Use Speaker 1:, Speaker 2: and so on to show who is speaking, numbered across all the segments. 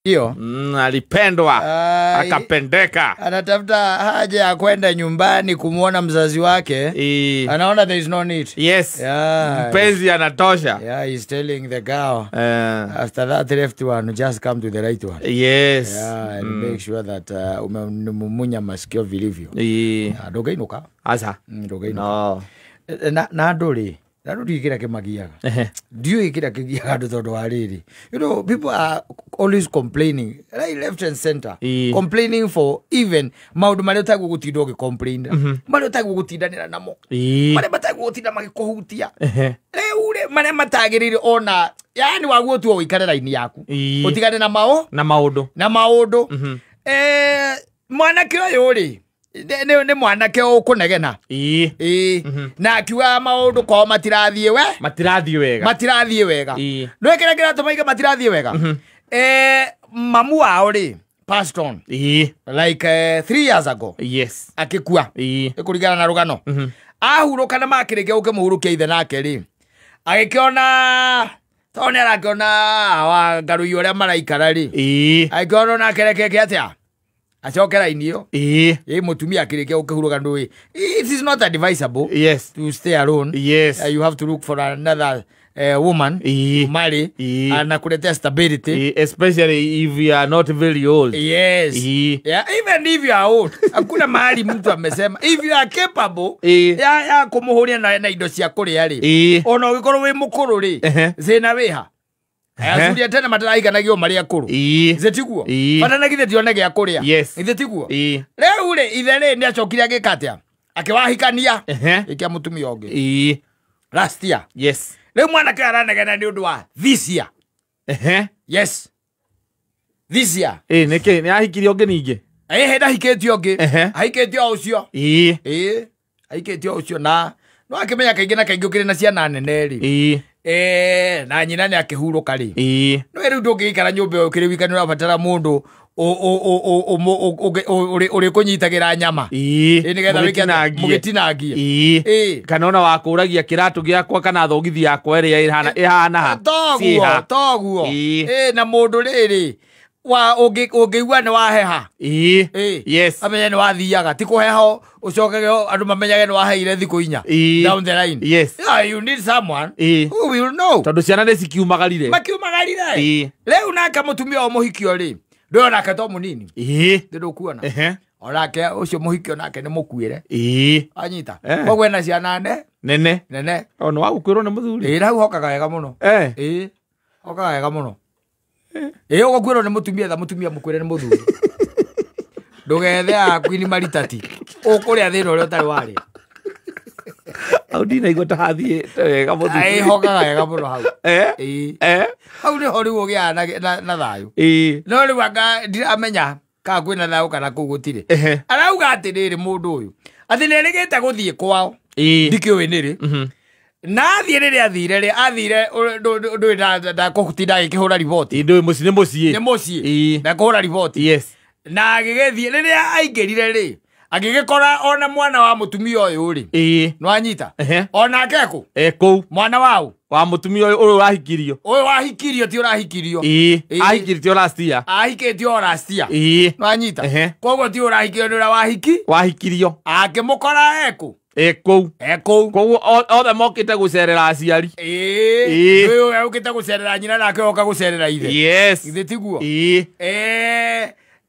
Speaker 1: Hiyo
Speaker 2: Alipendwa
Speaker 1: Ai.
Speaker 2: akapendeka.
Speaker 1: Anatafuta haja ya kwenda nyumbani kumwona mzazi wake. Anaona there is no need.
Speaker 2: Yes.
Speaker 1: Yeah.
Speaker 2: Mpenzi anatosha.
Speaker 1: Yeah, he's telling the girl, after that left one, just come to the right one. Yeah, and make sure that umemumunya masikio vilivyo. Ndũngĩinũka.
Speaker 2: Asa.
Speaker 1: Ndũngĩinũka.
Speaker 2: No.
Speaker 1: Na andũ rĩ, na andũ ndiũĩ kĩrĩa kĩmagiaga. Ndiũĩ kĩrĩa kĩgiaga andũ tondũ wa rĩrĩ. People are always complaining, right, left and center. Complaining for even maũndũ marĩa ũtagwo gũtinda ũgĩcomplain. Marĩa ũtagwo gũtindanĩra namo. Marĩa matagwo gũtinda magĩkũhutia. Rĩu rĩ, marĩa matagĩrĩire ona, yani waguo tu ũikare raini yaku. Ũtigane na mao?
Speaker 2: Na maũndũ.
Speaker 1: Na maũndũ. Mwanake ũyũ rĩ, nĩ mwanake ũkũnegena. Na akiuga maũndũ kwao matirathiĩ we?
Speaker 2: Matirathiĩ wega.
Speaker 1: Matirathiĩ wega. Nĩ kĩrĩa kĩratũma ige matirathiĩ wega? Mamu wao rĩ, passed on. Like, 3 years ago. Akĩkua. Kũringana na rũgano. Ahurũka na makĩrĩkia gũkĩmũhurũkia ithe nake rĩ, agĩkĩona, tondũ nĩ arakĩona hawa ngarũi ũrĩa maraikara rĩ. Agĩkĩona onake reke eke atĩa? Acoke raini ĩyo. Ĩ mũtumia akĩrĩkia gũkĩhurũka ndũĩ. It is not advisable to stay alone. You have to look for another woman to marry and kuletea stability.
Speaker 2: Especially if you are not very old.
Speaker 1: Yes. Yeah, even if you are old. Hakuna mahali mtu amesema if you are capable ya kumuhuria na indo cia kuria ri. Ona ugikorwo wi mukuru ri, thina wiha. Acuria tena mataraiganagio mari akuru. Ithe tiguo? Bata na githe tione gĩa kũrĩa. Ithe tiguo? Rĩu rĩ, ithe rĩ, nĩ acokire agĩka atĩa? Akĩwahikania. Ĩkĩa mũtumia ũngĩ. Last year. Rĩu mwanake aranegena nĩ ũndũ wa this year. Yes. This year.
Speaker 2: Nĩkĩ? Nĩ ahikirie ũngĩ ningĩ?
Speaker 1: Ndahikĩtie ũngĩ. Ahikĩtie o ũcio. Ahikĩtie o ũcio na no akĩmenya kaingĩ na kaingĩ ũkĩrĩ na ciana nene rĩ. Na nyina nĩ akĩhurũka rĩ. No rĩu ndũngĩikara nyũmba ĩyo ũkĩrĩ wika, nĩ ũrabatara mũndũ ũrĩkũnyitagĩra nyama. Nĩgetha wĩke atĩa?
Speaker 2: Mũgĩtinangie.
Speaker 1: Mũgĩtinangie.
Speaker 2: Kana ona wakũragia kĩratũ gĩakwa kana thogithi yakwa ĩrĩa ĩhana ha?
Speaker 1: Toguo,
Speaker 2: Ciĩha.
Speaker 1: toguo. Na mũndũ rĩrĩ, wa ũngĩigua nĩ waheha. Amenye nĩ wathiaga, ti kũheha ũcokage andũ mamenyage nĩ waheire thikũ inya. Down the line. Yeah, you need someone who will know.
Speaker 2: Tondũ ciana nĩ cikiumagarire.
Speaker 1: Makiumagarire. Rĩu nake mũtumia wa mũhikio rĩ, ndũĩ onake to mũnini. Ndĩ ndũkuona. Onake ũcio mũhikio nake nĩ mũkuĩre. Anyita. Koguo ena ciana
Speaker 2: Nene.
Speaker 1: nene.
Speaker 2: O, nĩ wagũkuĩrwo nĩ mũthuri.
Speaker 1: Na hau hokaga wega mũno. Hokaga wega mũno. Ũgũkuĩrwo nĩ mũtumia, etha mũtumia mũkuĩre nĩ mũthuri. Ndũgethe a Queen Maritati. Ũkũrĩa thĩna ũrĩa ũtarĩ warĩa.
Speaker 2: Hau ndinaigua ta hathiĩte wega mũthuri.
Speaker 1: Hokaga wega mũno hau. Hau nĩho rĩu ũgĩaga na thayũ. No rĩu anga ndiramenya kana kwĩna thayũ kana kũu gũtirĩ. Arauga atĩrĩrĩ mũndũ ũyũ, atĩ nĩerĩgĩte gũthiĩ kwao. Ndikĩũĩ nĩrĩ. Na athiĩ rĩrĩa athire rĩ, athire, ndũĩ ndakũtinda agĩkĩhũra riboti.
Speaker 2: Ndũĩ mũciĩ nĩ mũciĩ.
Speaker 1: Nĩ mũciĩ. Ndakũhũra riboti. Na agĩgĩthiĩ, rĩrĩa aingĩrire rĩ, agĩgĩkora ona mwana wa mũtumia ũyũ rĩ. Nĩwanyita? Onake kũ?
Speaker 2: Kũu.
Speaker 1: Mwana waũ?
Speaker 2: Wa mũtumia ũyũ, ũyũ ũrahikirio.
Speaker 1: Ũyũ wahikirio ti ũrahikirio.
Speaker 2: Ahikirĩtio last year.
Speaker 1: Ahikĩtio o last year. Nĩwanyita? Koguo ti ũrahikirio nĩ ũrĩa wahiki?
Speaker 2: Wahikirio.
Speaker 1: Akĩmũkora ekũ?
Speaker 2: Kũu.
Speaker 1: Kũu.
Speaker 2: Koguo othe mokĩte gũcerera aciari.
Speaker 1: Ũyũ ũkĩte gũcerera nyina nake oka gũcerera ithe. Ithe tiguo?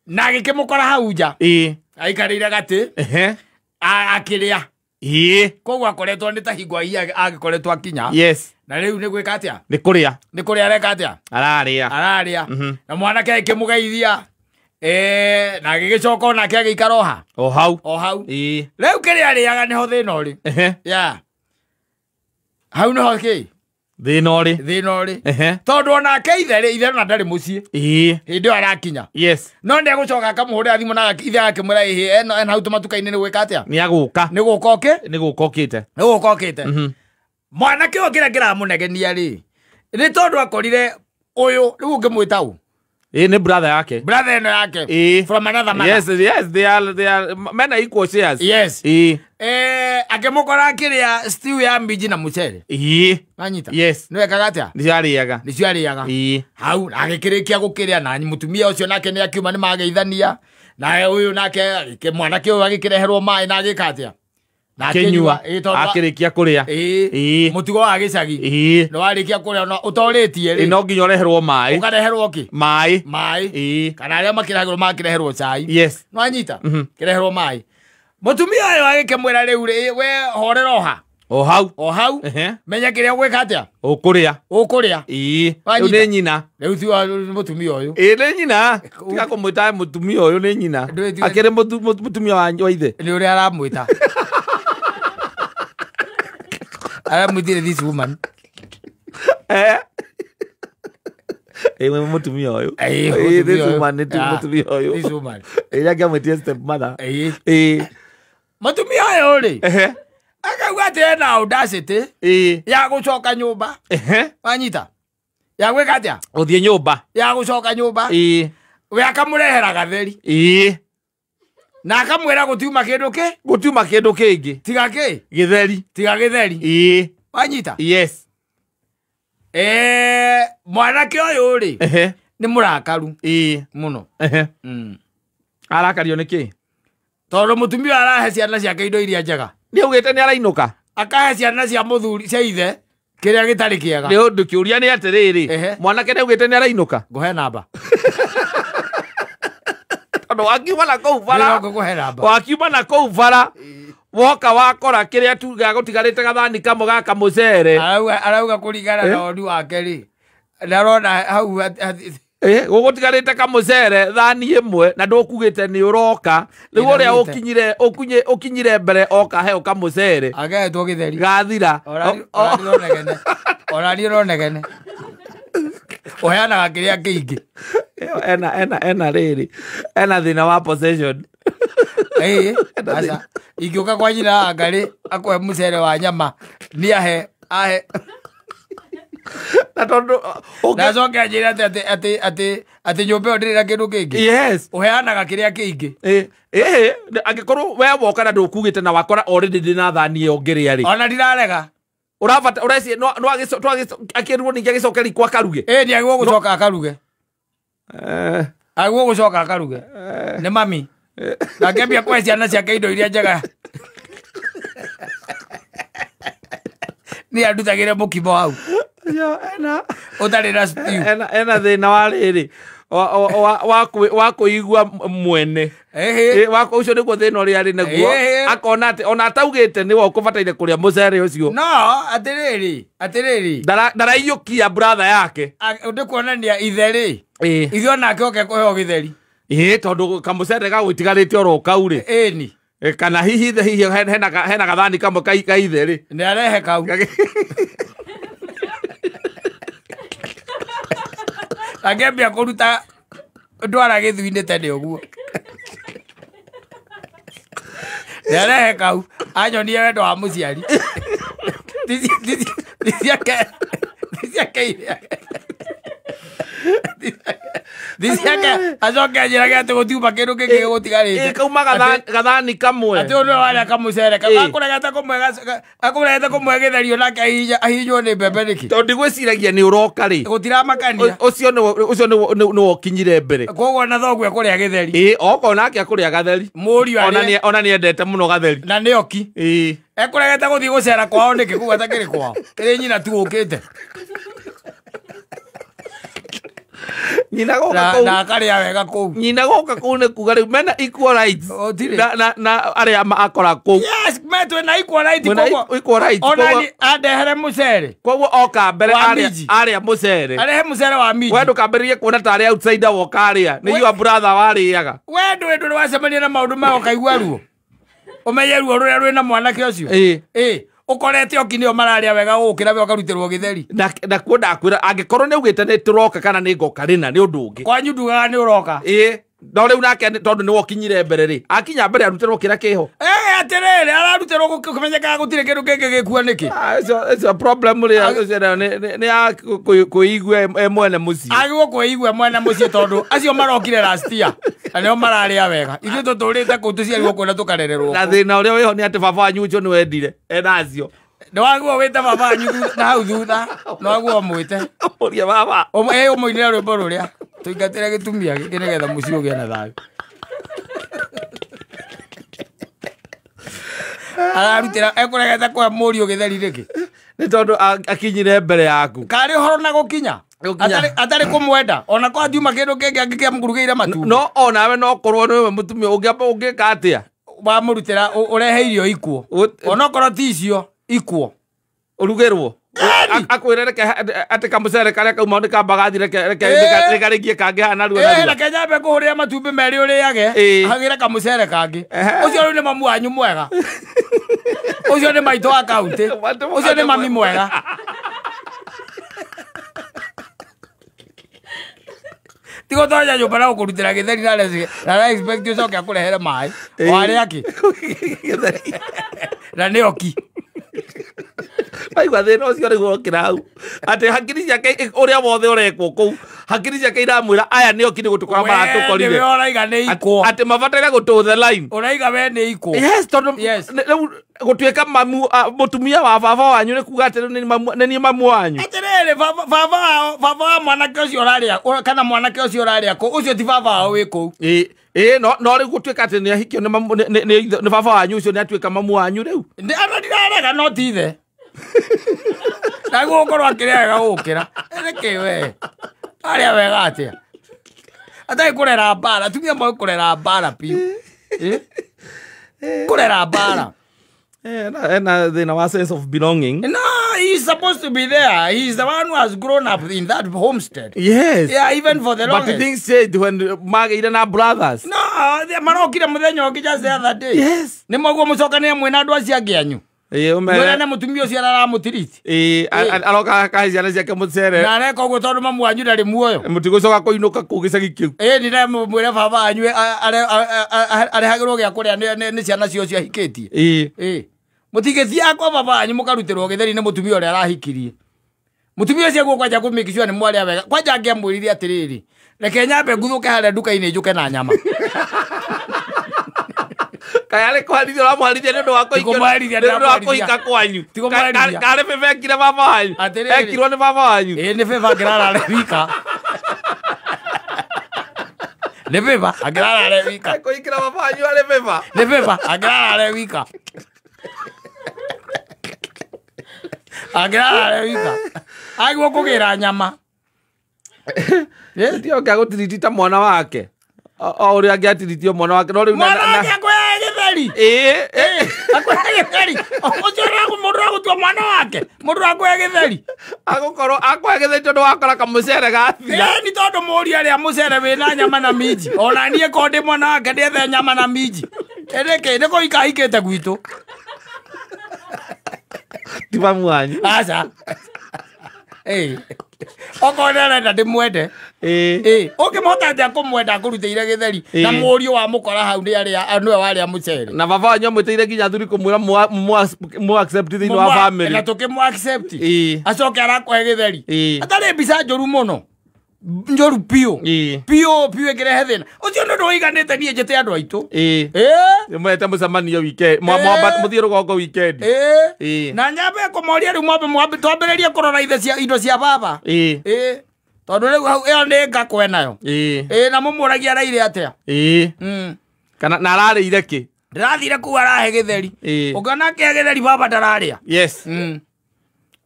Speaker 1: Na agĩkĩmũkora hau nja. Aikarĩire gatĩ. Akĩrĩa. Koguo akoretwo nĩ ta hingo aiya agĩkoretwo akinya. Na rĩu nĩ gwĩka atĩa?
Speaker 2: Nĩ kũrĩa.
Speaker 1: Nĩ kũrĩa areka atĩa?
Speaker 2: Ararĩa.
Speaker 1: Ararĩa. Na mwanake agĩkĩmũgeithia. Na agĩgĩcoka onake agĩikara o ha?
Speaker 2: O hau.
Speaker 1: O hau. Rĩu kĩrĩa arĩaga nĩho thĩna ũrĩ. Yeah. Hau nĩho kĩ?
Speaker 2: Thĩna ũrĩ.
Speaker 1: Thĩna ũrĩ. Tondũ onake ithe rĩ, ithe ona ndarĩ mũciĩ. Hĩndĩ ĩyo arakinya. No nĩ egũcoka akamũhũrĩra thimũ na ithe akĩmwĩra ĩhĩ, ena hau tũmatuka-inĩ nĩ gwĩka atĩa?
Speaker 2: Nĩ agũka.
Speaker 1: Nĩ gũka ũkĩ?
Speaker 2: Nĩ gũka ũkĩte.
Speaker 1: Nĩ gũka ũkĩte. Mwanake ũyũ kĩrĩa kĩramũnegenia rĩ, nĩ tondũ akorire ũyũ, rĩu ũngĩmwĩta ũ?
Speaker 2: Ni brother yake.
Speaker 1: Brother ĩno yake. From another mother.
Speaker 2: Yes, yes, they are men are equal shares.
Speaker 1: Yes. Akĩmũkora akĩrĩa stew ya minji na mũcere. Wanyita?
Speaker 2: Yes.
Speaker 1: Nĩ wekaga atĩa?
Speaker 2: Nĩcio arĩaga.
Speaker 1: Nĩcio arĩaga. Hau agĩkĩrĩkia gũkĩrĩa na mũtumia ũcio nake nĩ akiuma nĩ mageithania. Na ũyũ nake mwanake ũyũ agĩkĩreherwo maĩ na agĩka atĩa? Na
Speaker 2: akĩnyua. Akĩrĩkia kũrĩa.
Speaker 1: Mũtugo wa gĩcagi. Nĩ warĩkia kũrĩa na ũtorĩtie rĩ.
Speaker 2: No nginya ũreherwo maĩ.
Speaker 1: Ũkareherwo kĩ?
Speaker 2: Maĩ.
Speaker 1: Maĩ. Kana arĩa makĩrehagĩrwo makĩreherwo cai.
Speaker 2: Yes.
Speaker 1: Nĩ wanyita? Kĩreherwo maĩ. Mũtumia ũyũ agĩkĩmwĩra rĩu rĩ we horera oha.
Speaker 2: O hau.
Speaker 1: O hau. Menya kĩrĩa ũgwĩka atĩa?
Speaker 2: Ũkũrĩa.
Speaker 1: Ũkũrĩa.
Speaker 2: Rĩu nĩ nyina.
Speaker 1: Rĩu ti mũtumia ũyũ.
Speaker 2: Nĩ nyina. Tiga kũmwĩta mũtumia ũyũ nĩ nyina. Akĩrĩ mũtumia wa ithe.
Speaker 1: Nĩ ũrĩa aramwĩta. Aramwĩtire this woman.
Speaker 2: Mũtumia ũyũ. This woman nĩ mũtumia ũyũ.
Speaker 1: This woman.
Speaker 2: Ĩrĩa step mother.
Speaker 1: Mũtumia ũyũ rĩ. Akauga atĩ ena audacity ya gũcoka nyũmba. Wanyita? Ya gwĩka atĩa?
Speaker 2: Gũthiĩ nyũmba.
Speaker 1: Ya gũcoka nyũmba. We akamũrehera gatheri. Na akamwĩra gũtiuma kĩndũ kĩ?
Speaker 2: Gũtiuma kĩndũ kĩngĩ.
Speaker 1: Tiga kĩ?
Speaker 2: Gĩtheri.
Speaker 1: Tiga gĩtheri. Wanyita?
Speaker 2: Yes.
Speaker 1: Mwanake ũyũ rĩ nĩ mũrakaru mũno.
Speaker 2: Arakario nĩ kĩ?
Speaker 1: Tondũ mũtumia arahe ciana ciake indo iria njega.
Speaker 2: Nĩ augĩte nĩ arainũka.
Speaker 1: Akahe ciana cia mũthuri cia ithe kĩrĩa gĩtarĩ kĩega.
Speaker 2: Nĩ ũndũ kĩũria nĩ atĩrĩrĩ, mwanake nĩ augĩte nĩ arainũka.
Speaker 1: Ngũhe namba.
Speaker 2: Tondũ wakiuma na kũu bara. Wakiuma na kũu bara. Woka wakora kĩrĩa tu gĩagũtigarĩte gathani kamwe ga kamũcere.
Speaker 1: Arauga kũringana na woni wake rĩ. Ndarona hau
Speaker 2: gũgũtigarĩte kamũcere thani ĩmwe na ndũkugĩte nĩ ũroka. Rĩu ũrĩa ũkinyire mbere oka heo kamũcere.
Speaker 1: Agetwo gĩtheri.
Speaker 2: Gathira.
Speaker 1: Orani ũronegene. Ũheanaga kĩrĩa kĩingĩ.
Speaker 2: Ena rĩrĩ. Ena thĩna wa possession.
Speaker 1: Aca. Ingĩũka kwa nyina anga rĩ akũhe mũcere wa nyama nĩ ahe ahe.
Speaker 2: Na tondũ
Speaker 1: na acoke anjĩre atĩ nyũmba ĩyo ndĩrĩ na kĩndũ kĩngĩ.
Speaker 2: Yes.
Speaker 1: Ũheanaga kĩrĩa kĩingĩ.
Speaker 2: Angĩkorwo we woka na ndũkugĩte na wakora already ndĩ na thani ĩyo ngĩrĩa rĩ.
Speaker 1: Ona ndirarega.
Speaker 2: Ũrabata ũreci no akĩrwo ningĩ agĩcoke riko akaruge.
Speaker 1: Nĩ agĩrĩirwo gũcoka akaruge. Agĩrĩirwo gũcoka akaruge. Nĩ mami. Na akĩambia kũhe ciana ciake indo iria njega. Nĩ andutagĩre mũkimo hau. Ũtarĩ na stew.
Speaker 2: Ena thĩna wa rĩrĩ wa kũigua mwene. Ũcio nĩguo thĩna ũrĩa arĩ naguo. Akona atĩ ona ataugĩte nĩwe ũkũbataire kũrĩa mũcere ũcio.
Speaker 1: No, atĩrĩrĩ.
Speaker 2: Ndaraiyũkia brother yake.
Speaker 1: Nĩ kuonania ithe rĩ. Ithe onake oke kũheo gĩtheri.
Speaker 2: Tondũ kamũcere gagũtigarĩte oro kau rĩ.
Speaker 1: Ĩni.
Speaker 2: Kana hihi hena gathani kamwe ka ithe rĩ.
Speaker 1: Nĩ arehe kau. Akĩambia kũruta ndwara gĩthui-inĩ tene ũguo. Nĩ arehe kau anyonie wendo wa mũciari. Ti ciake acoke anjĩrage atĩ gũtiuma kĩndũ kĩngĩ gĩgũtigarĩte.
Speaker 2: Kauma gathani kamwe.
Speaker 1: Atĩ ũyũ nĩwe warĩa kamũcere kau. Akũregete kũmwe gĩtheri onake ahihinywo nĩ mbembe nĩkĩ?
Speaker 2: Tondũ ndigwĩciragia nĩ ũroka rĩ.
Speaker 1: Gũtiramakania.
Speaker 2: Ũcio nĩwe ũkinyire mbere.
Speaker 1: Koguo ona thoguo ekũrĩa gĩtheri.
Speaker 2: Okorwo nake akũrĩa gatheri.
Speaker 1: Mũriũ arĩe.
Speaker 2: Ona nĩendete mũno gatheri.
Speaker 1: Na nĩ oki. Ekũregete gũthiĩ gũcera kwao nĩkĩ kũu atakĩrĩ kwao? Kĩrĩ nyina tu ũkĩte.
Speaker 2: Nyina goka kũu.
Speaker 1: Na akarĩa wega kũu.
Speaker 2: Nyina goka kũu nĩ kuga rĩu mena equal rights. Na arĩa akora kũu.
Speaker 1: Yes, metwe na equal rights koguo.
Speaker 2: Equal rights.
Speaker 1: Ona ni andehere mũcere.
Speaker 2: Koguo oka mbere arĩa mũcere.
Speaker 1: Arehe mũcere wa minji.
Speaker 2: We ndũkambĩrĩrie kuona ta arĩa outsider woka arĩa. Nĩ your brother warĩaga.
Speaker 1: We ndũĩ wacemania na maũndũ maya ũkaigua ruo. Ũmenye ruo rũrĩa rwĩna mwanake ũcio. Ũkorete oki nĩo mararĩa wega gũkĩra we ũkarutĩrwo gĩtheri.
Speaker 2: Na kuo ndakwĩra angĩkorwo nĩ augĩte nĩ tũroka kana nĩ ngoka rĩna nĩ ũndũ ũngĩ.
Speaker 1: Kwanyu ndugaga nĩ ũroka.
Speaker 2: No rĩu nake tondũ nĩwe ũkinyire mbere rĩ, akinya mbere arutĩrwo kĩrĩa kĩho.
Speaker 1: Atĩrĩrĩ, ararutĩrwo kũmenyekaga gũtirĩ kĩndũ kĩngĩ gĩkuo nĩkĩ?
Speaker 2: Ũcio problem rĩ, ũcio nĩ ya kwĩigua e mwene mũciĩ.
Speaker 1: Agĩrĩirwo kwĩigua mwene mũciĩ tondũ acio marokire last year na nĩo mararĩa wega. Ithuĩ tũtũrĩte kũu tũciarirwo kũu na tũkarererwo
Speaker 2: Na thĩna ũrĩa wĩho nĩ atĩ baba wanyu ũcio nĩ wendire ena acio.
Speaker 1: Nĩwagwo wĩte baba wanyu na hau thutha, nĩwagwo ũmwĩte.
Speaker 2: Ũmũrie baba.
Speaker 1: Ũmũinĩre rwĩmbo rũrĩa tũingatĩre gĩtumia gĩkĩ nĩgetha mũciĩ ũgĩe na thayũ. Ararutĩra ekũregete kũhe mũriũ gĩtheri nĩkĩ?
Speaker 2: Nĩ tondũ akinyire mbere yaku.
Speaker 1: Karĩ ũhoro na gũkinya? Atarĩ kũmwenda ona kwa ndiuma kĩndũ kĩngĩ angĩkĩamũrugĩire matumbĩ.
Speaker 2: No onawe no korwo nĩwe mũtumia ũngĩka atĩa?
Speaker 1: Wamũrutĩra ũrehe irio ikuo. Onokorwo ti icio ikuo.
Speaker 2: Ũrugĩrwo. Akwĩre reke atĩ kamũcere karĩa kauma nĩ kamba gathi reke rĩkarĩkie kangĩ haha narua narua.
Speaker 1: Reke nyambe ngũhũrĩre matumbĩ merĩ ũrĩage, hagĩre kamũcere kangĩ. Ũcio rĩu nĩ mamu wanyu mwega. Ũcio nĩ maitũ wa kaunti. Ũcio nĩ mami mwega. Tigo tonya nyũmba na gũkũrutĩra gĩtheri na expect ũcoke akũrehere maĩ. Warĩa kĩ? Na nĩ oki.
Speaker 2: Waigua thĩna ũcio rĩu wokĩra hau atĩ hakiri ciake ũrĩa wothe ũrekwo kũu hakiri ciake iramwĩra aya nĩ oki nĩ gũtũkora maratũkorire.
Speaker 1: Ũraiga nĩ ikwo.
Speaker 2: Atĩ mabataire gũtũ the line.
Speaker 1: Ũraiga we nĩ ikwo.
Speaker 2: Yes, tondũ rĩu gũtuĩka mamu mũtumia wa baba wanyu nĩ kuga atĩ nĩ niĩ mamu wanyu.
Speaker 1: Atĩrĩrĩ, baba wa mwanake ũcio ũrarĩa kana mwanake ũcio ũrarĩa kũu, ũcio ti baba wao wĩ kũu.
Speaker 2: No rĩu gũtuĩka atĩ nĩ ahikio nĩ baba wanyu ũcio nĩ atuĩka mamu wanyu rĩu.
Speaker 1: Ana ndirarega no ti ithe. Na gũkorwo akĩrĩa wega gũkĩra. Nĩkĩ we? Arĩa wega atĩa? Atarĩ kũrera mbara, atumia moĩ kũrera mbara biũ. Kũrera mbara.
Speaker 2: Ena thĩna wa sense of belonging.
Speaker 1: No, he's supposed to be there. He's the one who has grown up in that homestead.
Speaker 2: Yes.
Speaker 1: Yeah, even for the longest.
Speaker 2: But things changed when magĩire na brothers.
Speaker 1: No, marokire mũthenya ũngĩ just the other day.
Speaker 2: Yes.
Speaker 1: Nĩ mwaguo mũcokanĩre mwĩna andũ acio angĩ anyu. Mwĩrane mũtumia ũcio araramũtiriti.
Speaker 2: Aroka akahe ciana ciake mũcere.
Speaker 1: Na areka ũguo tondũ mamu wanyu ndarĩ muoyo.
Speaker 2: Mũtigũcoka kũinũka kũu gĩcagi kĩu.
Speaker 1: Nĩ mwĩre baba wanyu arehagĩrwo gĩa kũrĩa nĩ ciana cio ciahikĩtie. Mũtigĩthiaga kwa baba wanyu mũkarutĩrwo gĩtheri nĩ mũtumia ũrĩa arahikirie. Mũtumia ũcio guo kwanja kũ make sure nĩ mwarĩa wega. Kwanja angĩamwĩrire atĩrĩrĩ, reke nyambe nguthũke harĩa nduka-inĩ njũke na nyama.
Speaker 2: Kayarĩ kũharithia ũramũharithia nĩ ũndũ wa kũhika kwanyu. Karĩ bebe ekire baba wanyu. Ekirwo nĩ baba wanyu.
Speaker 1: Nĩ bebe angĩrara arĩ wika. Nĩ bebe angĩrara arĩ wika.
Speaker 2: Kũhikĩra baba wanyu arĩ bebe.
Speaker 1: Nĩ bebe angĩrara arĩ wika. Angĩrara arĩ wika. Agĩrĩirwo kũgĩra nyama.
Speaker 2: Ti oke agũtiriti ta mwana wake. O ũrĩa angĩatiritio mwana wake. No rĩu
Speaker 1: mwana wake akũheaga gĩtheri. Akũheaga gĩtheri. Ũcio mũndũ agũtua mwana wake. Mũndũ akũhe gĩtheri.
Speaker 2: Agũkorwo akũhe gĩtheri tondũ wakora kamũcere gathira.
Speaker 1: Nĩ tondũ mũriũ arĩa mũcere wĩna nyama na minji. Ona niĩ korwo ndĩ mwana wake ndĩethe nyama na minji. Nĩkĩ nĩ kũhika ahikĩte gwitũ.
Speaker 2: Ti mamu wanyu.
Speaker 1: Aca. Okorwo nĩarenda ndĩmwende. Ũngĩmũhota atĩa kũmwenda akũrutĩire gĩtheri na mũriũ wa mũkora hau nĩwe warĩa mũcere.
Speaker 2: Na baba wanyu amwĩtĩire nginya athuri kũmwĩra mũ accept thĩinĩ wa family.
Speaker 1: Na tũkĩmũ accept. Acoke arakũhe gĩtheri. Atarĩ mbica njũru mũno. Njũru biũ. Biũ biũ ĩngĩrehe thĩna. Ũcio nĩ ũndũ ũiganĩte niĩ njĩte andũ aitũ.
Speaker 2: Mwete mũcemanio weekend. Mũthiĩ rũgongo weekend.
Speaker 1: Na nyambe kũmoria rĩu mwambe twambĩrĩrie kũrora indo cia baba. Tondũ rĩu hau ĩyo nĩ ngakwe nayo. Na mũmũragia araire atĩa.
Speaker 2: Kana na ararĩire kĩ?
Speaker 1: Ndĩrathire kũu arahe gĩtheri. Ũngĩona akĩhe gĩtheri baba ndararĩa.
Speaker 2: Yes.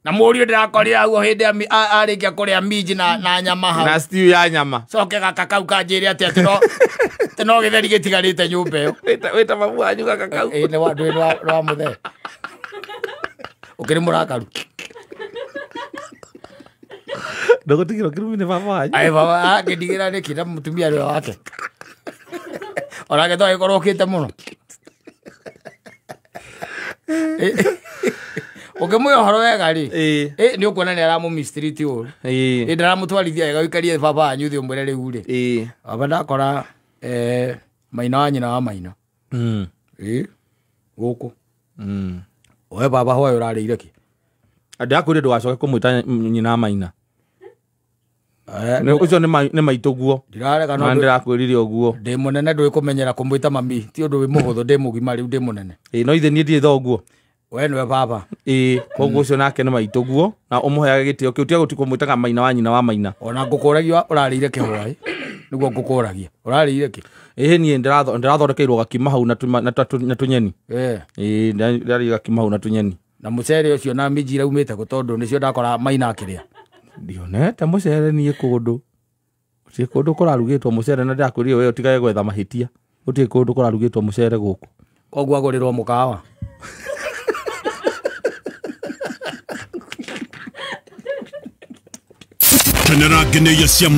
Speaker 1: Na mũriũ ndĩrakorire hau hĩndĩ arĩkia kũrĩa minji na nyama hau.
Speaker 2: Na stew ya nyama.
Speaker 1: Coke gaka kau kanjĩre atĩ atĩ no gĩtheri gĩtigarĩte nyũmba ĩyo.
Speaker 2: Wĩta mamu wanyu gaka kau.
Speaker 1: Nĩ wa ndũĩ wa mũthee. Ũkĩrĩ mũrakaru.
Speaker 2: Ndũgũtigĩrwo kĩrumi nĩ baba wanyu.
Speaker 1: Ai baba angĩndigĩra nĩkĩ na mũtumia ũrĩa wake. Onake to agĩkorwo ũkĩte mũno. Ũngĩmwĩra ũhoro wega rĩ, nĩ ũkuona nĩ aramũ mistreat ũru. Ndaramũtwarithia wega ũikarie baba wanyu thĩ ũmwĩre rĩu rĩ. Baba ndakora Maina wa nyina wa maina. Gũkũ. We baba hoya ũrarĩire kĩ?
Speaker 2: Ndakwĩrire ndũgacoke kũmwĩta nyina wa maina. Ũcio nĩ maitũ guo.
Speaker 1: Ndirarega no
Speaker 2: ndĩrakwĩrire ũguo.
Speaker 1: Ndĩ mũnene ndũĩ kũmenyera kũmwĩta mami. Ti ũndũ wĩ mũhũthũ, ndĩ mũgima rĩu, ndĩ mũnene.
Speaker 2: No ithe niĩ ndirĩ thoguo.
Speaker 1: We nĩwe baba.
Speaker 2: Koguo ũcio nake nĩ maitũ guo na ũmũheage gĩtĩo kĩu, tiga kũmwĩtaga maina wa nyina wa maina.
Speaker 1: Ona ngũkũragia ũrarĩire kĩ hwaĩ? Nĩguo ngũkũragia. Ũrarĩire kĩ?
Speaker 2: Niĩ ndĩrathondekeirwo gakima hau na tũnyeni. Ndĩrarĩire gakima hau na tũnyeni.
Speaker 1: Na mũcere ũcio na minji iraumĩte kũ tondũ nĩcio ndakora maina akĩrĩa?
Speaker 2: Ndionete mũcere niĩ kũndũ. Gũtirĩ kũndũ kũrarugĩtwo mũcere na ndĩrakwĩrire we ũtigage gwetha mahĩtia. Gũtirĩ kũndũ kũrarugĩtwo mũcere gũkũ.
Speaker 1: Koguo agũrĩrwo mũkawa.
Speaker 3: Kenera ngeneia cia